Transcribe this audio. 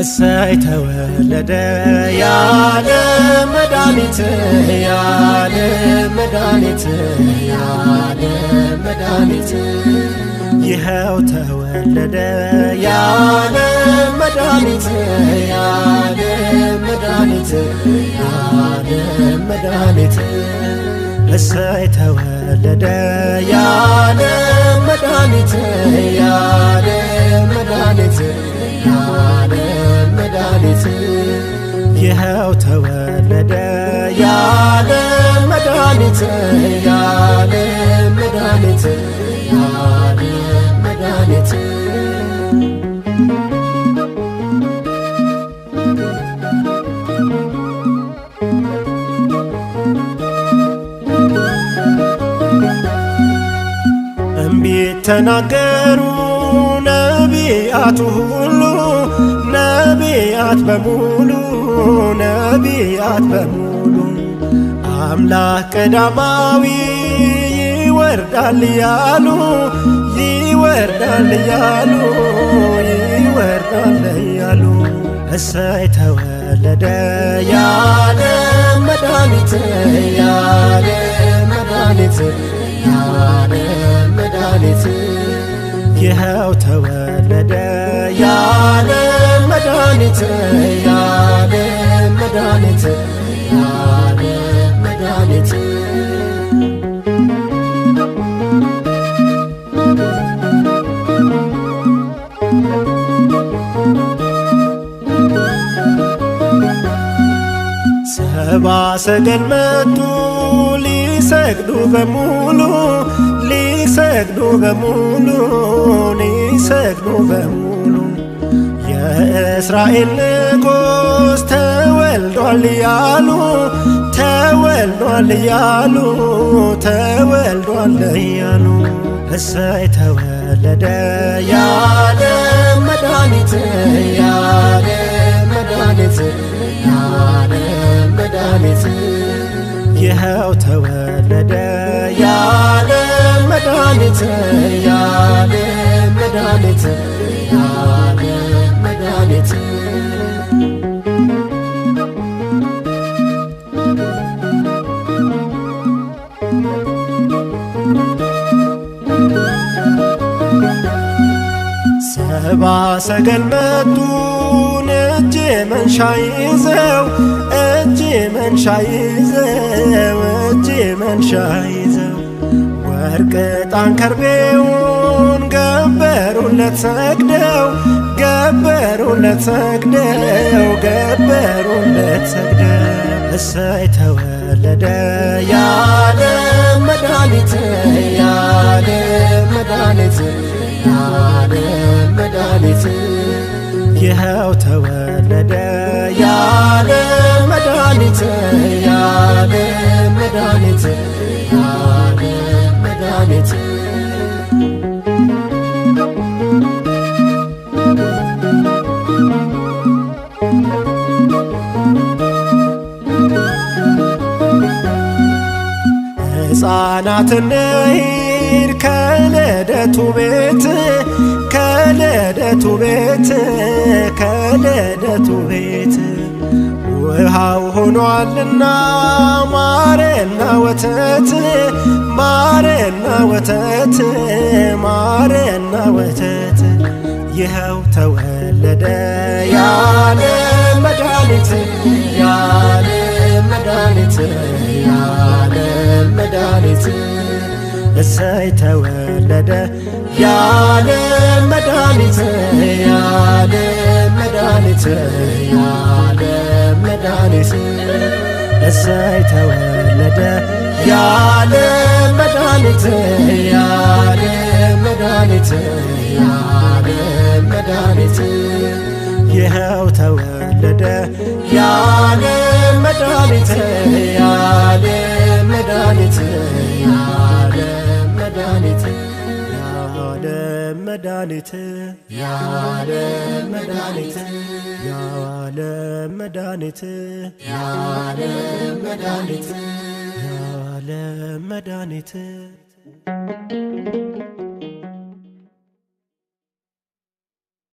እሰይ ተወለደ ያለ መድኃኒት ያለ መድኃኒት ያለ መድኃኒት ይኸው ተወለደ ያለ መድኃኒት ያለ መድኃኒት ያለ መድኃኒት እሰይ ተወለደ ያለ መድኃኒት ያለ መድኃኒት ያለ መድኃኒት ይኸው ተወለደ ያለ መድኃኒት ያለ መድኃኒት ያለ መድኃኒት። እምቢት ተናገሩ ነቢያቱ ሁሉ ነቢያት በሙሉ ነቢያት በሙሉ አምላክ ቀዳማዊ ይወርዳል እያሉ ይወርዳል እያሉ ይወርዳል እያሉ እሰይ ተወለደ ያለ መድኃኒት ያለ መድኃኒት ያለ መድኃኒት ይኸው ተወለደ ያለ መድኃኒት ያለ መድኃኒት ያለ መድኃኒት። ሰባ ሰገል መጡ ሊሰግዱ በሙሉ ሊሰግዱ በሙሉ ሊሰግዱ በሙሉ የእስራኤል ንጉሥ ተወልዷል እያሉ ተወልዷል እያሉ ተወልዷል እያሉ እሰይ ተወለደ ያለ መድኃኒት ያለ መድኃኒት ያለ መድኃኒት ይኸው ተወለደ ያለ መድኃኒት ያለ መድኃኒት ያለ መድኃኒት። ሰባ ሰገል መጡን እጅ መንሻ ይዘው እጅ መንሻ ይዘው እጅ መንሻ ይዘው ወርቅ ዕጣን ከርቤውን ገበሩለት ሰግደው ገበሩለት ሰግደው ገበሩለት ሰግደው እሰይ ተወለደ ያለ መድኃኒት ያለ መድኃኒት ያለ መድኃኒት ይኸው ተወለደ ያለ መድኃኒት ያለ መድኃኒት ያለ መድኃኒት። ሕፃናት እንሂድ ከልደቱ ቤት ከልደቱ ቤት ከልደቱ ቤት ውሃው ሆኗልና ማርና ወተት ማርና ወተት ማርና ወተት ይኸው ተወለደ ያለ መድኃኒት ያለ መድኃኒት ያለ መድኃኒት እሰይ ተወለደ ያለ መድኃኒት ያለ መድኃኒት ያለ መድኃኒት እሰይ ተወለደ ያለ መድኃኒት ያለ ተወለደ የዓለም መድኃኒት፣ የዓለም መድኃኒት፣ የዓለም መድኃኒት፣ የዓለም መድኃኒት፣ የዓለም መድኃኒት፣ የዓለም መድኃኒት፣ የዓለም መድኃኒት፣ የዓለም መድኃኒት።